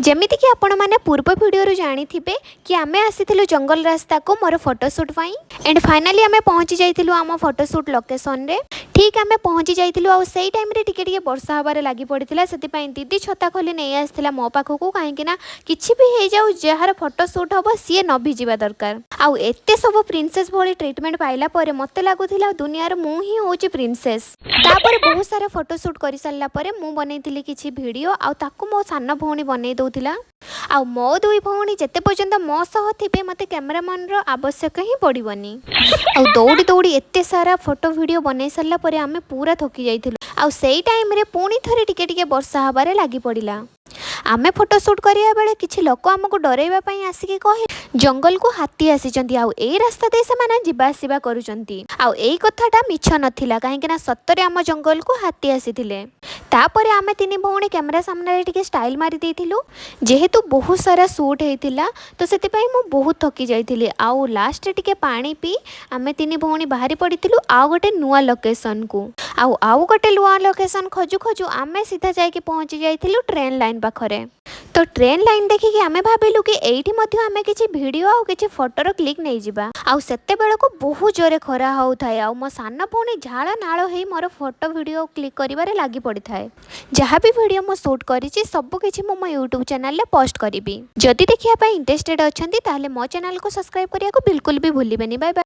ଯେମିତିକି ଆପଣମାନେ ପୂର୍ବ ଭିଡ଼ିଓରୁ ଜାଣିଥିବେ କି ଆମେ ଆସିଥିଲୁ ଜଙ୍ଗଲ ରାସ୍ତାକୁ ମୋର ଫଟୋସୁଟ୍ ପାଇଁ। ଆଣ୍ଡ ଫାଇନାଲି ଆମେ ପହଞ୍ଚି ଯାଇଥିଲୁ ଆମ ଫଟୋସୁଟ୍ ଲୋକେସନରେ। ଠିକ୍ ଆମେ ପହଞ୍ଚି ଯାଇଥିଲୁ ଆଉ ସେଇ ଟାଇମ୍ରେ ଟିକେ ଟିକେ ବର୍ଷା ହେବାରେ ଲାଗି ପଡ଼ିଥିଲା। ସେଥିପାଇଁ ଦିଦି ଛତା ଖୋଲି ନେଇ ଆସିଥିଲା ମୋ ପାଖକୁ, କାହିଁକି ନା କିଛି ବି ହେଇଯାଉ, ଯାହାର ଫଟୋ ସୁଟ୍ ହେବ ସିଏ ନ ଭିଜିବା ଦରକାର। ଆଉ ଏତେ ସବୁ ପ୍ରିନ୍ସେସ୍ ଭଳି ଟ୍ରିଟମେଣ୍ଟ ପାଇଲା ପରେ ମୋତେ ଲାଗୁଥିଲା ଦୁନିଆର ମୁଁ ହିଁ ହେଉଛି ପ୍ରିନ୍ସେସ୍। ତାପରେ ବହୁତ ସାରା ଫଟୋ ସୁଟ୍ କରିସାରିଲା ପରେ ମୁଁ ବନେଇଥିଲି କିଛି ଭିଡ଼ିଓ ଆଉ ତାକୁ ମୋ ସାନ ଭଉଣୀ ବନେଇ ଦେଉଥିଲା। ଆଉ ମୋ ଦୁଇ ଭଉଣୀ ଯେତେ ପର୍ଯ୍ୟନ୍ତ ମୋ ସହ ଥିବେ, ମୋତେ କ୍ୟାମେରାମ୍ୟାନ୍ର ଆବଶ୍ୟକ ହିଁ ପଡ଼ିବନି। ଆଉ ଦୌଡ଼ି ଦୌଡ଼ି ଏତେ ସାରା ଫଟୋ ଭିଡ଼ିଓ ବନେଇ ସାରିଲା ପରେ ଆମେ ପୁରା ଥକି ଯାଇଥିଲୁ। ଆଉ ସେଇ ଟାଇମ୍ରେ ପୁଣି ଥରେ ଟିକେ ଟିକେ ବର୍ଷା ହେବାରେ ଲାଗି ପଡ଼ିଲା। ଆମେ ଫଟୋ ସୁଟ୍ କରିବା ବେଳେ କିଛି ଲୋକ ଆମକୁ ଡରେଇବା ପାଇଁ ଆସିକି କହେ, ଜଙ୍ଗଲକୁ ହାତୀ ଆସିଛନ୍ତି ଆଉ ଏଇ ରାସ୍ତା ଦେଇ ସେମାନେ ଯିବା ଆସିବା କରୁଛନ୍ତି। ଆଉ ଏଇ କଥାଟା ମିଛ ନଥିଲା, କାହିଁକି ନା ସତରେ ଆମ ଜଙ୍ଗଲକୁ ହାତୀ ଆସିଥିଲେ। ତାପରେ ଆମେ ତିନି ଭଉଣୀ କ୍ୟାମେରା ସାମ୍ନାରେ ଟିକେ ଷ୍ଟାଇଲ୍ ମାରି ଦେଇଥିଲୁ। ଯେହେତୁ ବହୁତ ସାରା ସୁଟ୍ ହେଇଥିଲା, ତ ସେଥିପାଇଁ ମୁଁ ବହୁତ ଥକି ଯାଇଥିଲି। ଆଉ ଲାଷ୍ଟରେ ଟିକେ ପାଣି ପିଇ ଆମେ ତିନି ଭଉଣୀ ବାହାରି ପଡ଼ିଥିଲୁ ଆଉ ଗୋଟେ ନୂଆ ଲୋକେସନକୁ। ଆଉ ଆଉ ଗୋଟେ ନୂଆ ଲୋକେସନ୍ ଖୋଜୁ ଖୋଜୁ ଆମେ ସିଧା ଯାଇକି ପହଞ୍ଚି ଯାଇଥିଲୁ ଟ୍ରେନ୍ ଲାଇନ୍ ପାଖରେ। ତ ଟ୍ରେନ୍ ଲାଇନ୍ ଦେଖିକି ଆମେ ଭାବିଲୁ କି ଏଇଠି ମଧ୍ୟ ଆମେ କିଛି ଭିଡ଼ିଓ ଆଉ କିଛି ଫଟୋର କ୍ଲିକ୍ ନେଇଯିବା। ଆଉ ସେତେବେଳକୁ ବହୁତ ଜୋରେ ଖରା ହେଉଥାଏ ଆଉ ମୋ ସାନ ଭଉଣୀ ଝାଳ ନାଳ ହେଇ ମୋର ଫଟୋ ଭିଡ଼ିଓ କ୍ଲିକ୍ କରିବାରେ ଲାଗି ପଡ଼ିଥାଏ। ଯାହା ବି ଭିଡ଼ିଓ ମୁଁ ସୁଟ୍ କରିଛି, ସବୁ କିଛି ମୁଁ ମୋ ୟୁଟ୍ୟୁବ୍ ଚ୍ୟାନେଲରେ ପୋଷ୍ଟ କରିବି। ଯଦି ଦେଖିବା ପାଇଁ ଇଣ୍ଟରେଷ୍ଟେଡ୍ ଅଛନ୍ତି, ତାହେଲେ ମୋ ଚ୍ୟାନେଲକୁ ସବସ୍କ୍ରାଇବ୍ କରିବାକୁ ବିଲକୁଲ ବି ଭୁଲିବେନି। Bye bye.